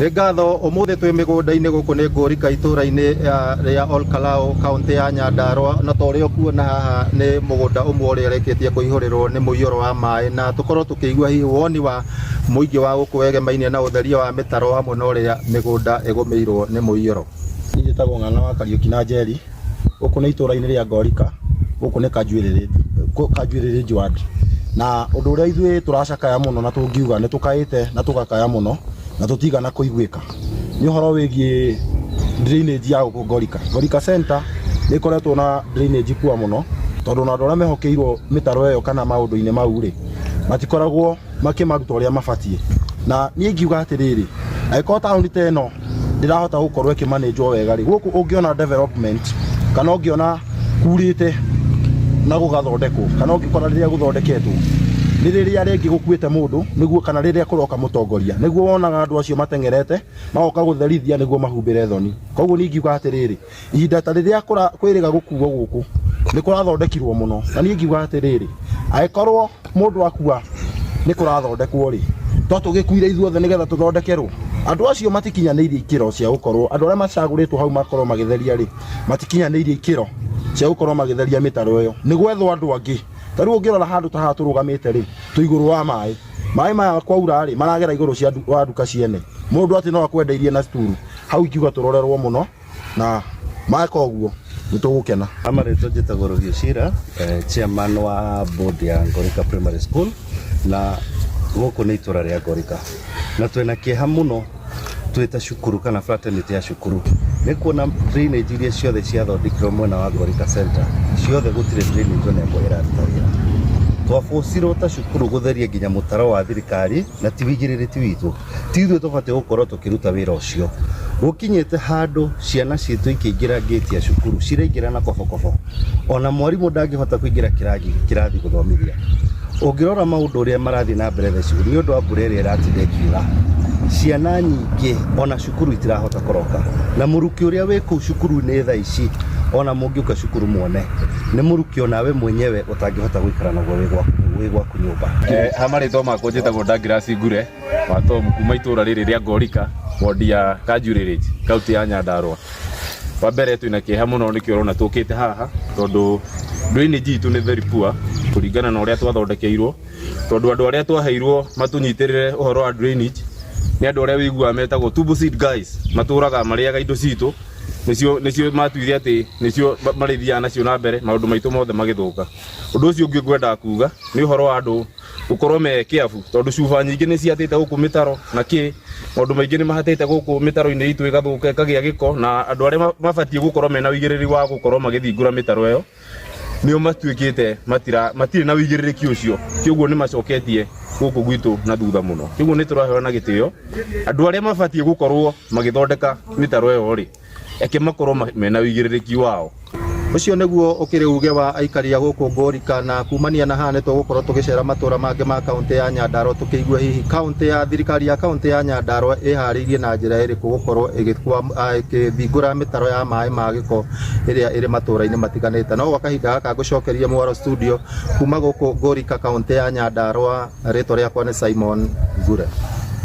Nĩ ngatho. Ũmũthĩ twĩ mĩgũnda-inĩ gũkũ nĩ Ngũrika, itũũra-inĩ rĩa Olkalou, kaũntĩ ya Nyandarua, na ta ũrĩa ũkuona haha nĩ mũgũnda ũmwe ũrĩa ũrĩkĩtie kũihũrĩrwo nĩ mũiyũro wa maĩ, na tũkorwo tũkĩigua hihi woni wa mũingĩ wa gũkũ wegemainie na ũtheria wa mĩtaro hamwe na ũrĩa mĩgũnda ĩgũmĩirwo nĩ mũiyũro. Niĩ njĩtagwo Ng'ang'a wa Kariũki na Njeri, gũkũ nĩ itũũra-inĩ rĩa Ngorika, gũkũ nĩ Kanjuĩrĩrĩ ward. Na ũndũ ũrĩa ithuĩ tũracakaya mũno na tũngiuga nĩ tũkaĩte na tũgakaya mũno na tũtigana kũiguĩka nĩ ũhoro wĩgiĩ drainage ya gũkũ Ngorika. Ngorika Center nĩ ĩkoretwo na drainage poor mũno, tondũ ona andũ arĩa mehokeirwo mĩtaro ĩyo kana maũndũ-inĩ mau rĩ, matikoragwo makĩmaruta ũrĩa mabatiĩ. Na niĩ ingiuga atĩrĩrĩ, angĩkorwo taũni ta ĩno ndĩrahota gũkorwo ĩkĩmanĩnjwo wega rĩ, gũkũ ũngĩona development kana ũngĩona kurĩte na gũgathondekwo, kana ũngĩkora rĩrĩa gũthondeketwo nĩ rĩrĩa rĩngĩ gũkuĩte mũndũ nĩguo, kana rĩrĩa kũroka mũtongoria, nĩguo wonaga andũ acio mateng'erete magoka gũtherithia nĩguo mahumbĩre thoni. Koguo niĩ ingiuga atĩrĩrĩ, ihinda ta rĩrĩa kwĩrĩga gũkuo gũkũ nĩ kũrathondekirwo mũno, na niĩ ngiuga atĩrĩrĩ, angĩkorwo mũndũ akua nĩ kũrathondekwo rĩ, to tũgĩkuire ithuothe nĩgetha tũthondekerwo? Andũ acio matikinyanĩirie ikĩro cia gũkorwo, andũ arĩa macagũrĩtwo hau makorwo magĩtheria rĩ, matikinyanĩirie ikĩro cia gũkorwo magĩtheria mĩtaro ĩyo. Nĩ gwethwo andũ angĩ. Ta rĩu ũngĩrora handũ ta haha tũrũgamĩte rĩ, twĩ igũrũ wa maĩ. Maĩ maya kwaura rĩ, maragera igũrũ cia wa nduka ciene. Mũndũ atĩ no akwendeirie na sturu. Hau ingiuga tũrorerwo mũno, na maka ũguo nĩ tũgũkena. Amarĩtwa njĩtagwo Rũgio Cira, chairman wa board ya Ngorika Primary School, na gũkũ nĩ itũra rĩa Ngorika, na twĩna kĩeha mũno twĩ ta cukuru kana fraternity ya cukuru nĩ kuona drainage iria ciothe ciathondekirwo mwena wa Ngorika Center ciothe gũtirĩ drainage ona ĩmwe ĩraruta wĩra. Twabũcirwo ta cukuru gũtheria nginya mũtaro wa thirikari na ti wĩigĩrĩrĩki witũ. Ti ithuĩ tũbatiĩ gũkorwo tũkĩruta wĩra ũcio. Gũkinyĩte handũ ciana citũ ikĩingĩra ngĩti ya cukuru ciraingĩra na kobokobo. Ona mwarimũ ndangĩhota kũingĩra kĩrathi gũthomithia. Ũngĩrora maũndũ ũrĩa marathiĩ na mbere thaa ici nĩ ũndũ wa mbura ĩrĩa ĩratinda ĩkiura, ciana nyingĩ ona cukuru itirahota kũroka. Na mũrukĩ ũrĩa wĩ kũu cukuru-inĩ thaa ici ona mũngĩũka cukuru muone, nĩ mũrukĩ onawe mwenyewe ũtangĩhota gũikara naguo wĩ gwaku nyũmba. Ha marĩtwa makwa njĩtagwo Douglas Ngure wa Tom kuma itũra rĩrĩ rĩa Ngorika, wodi ya Kanjurĩrĩji, kaunti ya Nyandarua. Wa mbere twĩna kĩeha mũno nĩkĩo ũrona tũkĩte haha, tondũ drainage itũ nĩ very poor kũringana na ũrĩa twathondekeirwo, tondũ andũ arĩa twaheirwo matũnyitĩrĩre ũhoro wa drainage nĩ andũ arĩa wĩiguaga metagwo tumbo seed guys, matũraga marĩaga indo citũ, nĩcio matuire atĩ nĩcio marĩthiaga nacio na mbere, maũndũ maitũ mothe magĩthũka. Ũndũ ũcio ũngĩ ngwendaga kuga nĩ ũhoro wa andũ gũkorwo me kĩabu, tondũ cuba nyingĩ nĩ ciatĩte gũkũ mĩtaro na kĩ maũndũ maingĩ nĩ mahatĩte gũkũ mĩtaro-inĩ itũ ĩgathũka ĩkagĩa gĩko, na andũ arĩa mabatiĩ gũkorwo mena ũigĩrĩri wa gũkorwo magĩthingũra mĩtaro ĩyo nĩo matuĩkĩte matirĩ na ũigĩrĩrĩki ũcio, kĩoguo nĩ macoketie gũkũ gwitũ na thutha mũno. Kĩoguo nĩ tũraheo na gĩtĩo andũ arĩa mabatiĩ gũkorwo magĩthondeka mĩtaro ĩyo rĩ, eke makorwo mena ũigĩrĩrĩki wao. Ũcio nĩguo ũkĩrĩ uge wa aikari a gũkũ Ngorika, na kumania na haha nĩ tũgũkorwo tũgĩcera matũra mangĩ ma kaũntĩ ya Nyandarua tũkĩigue hihi kaũntĩ ya thirikari ya kaũntĩ ya Nyandarua ĩharĩirie na njĩra ĩrĩkũ gũkorwo ĩgĩthingũra mĩtaro ya maĩ ma gĩko ĩrĩa ĩrĩ matũra-inĩ matiganĩte. No gwa kahinda gaka ngũcokerie mwaro studio kuma gũkũ Ngorika, kaũntĩ ya Nyandarua, rĩtwa rĩakwa nĩ Simon Ngure.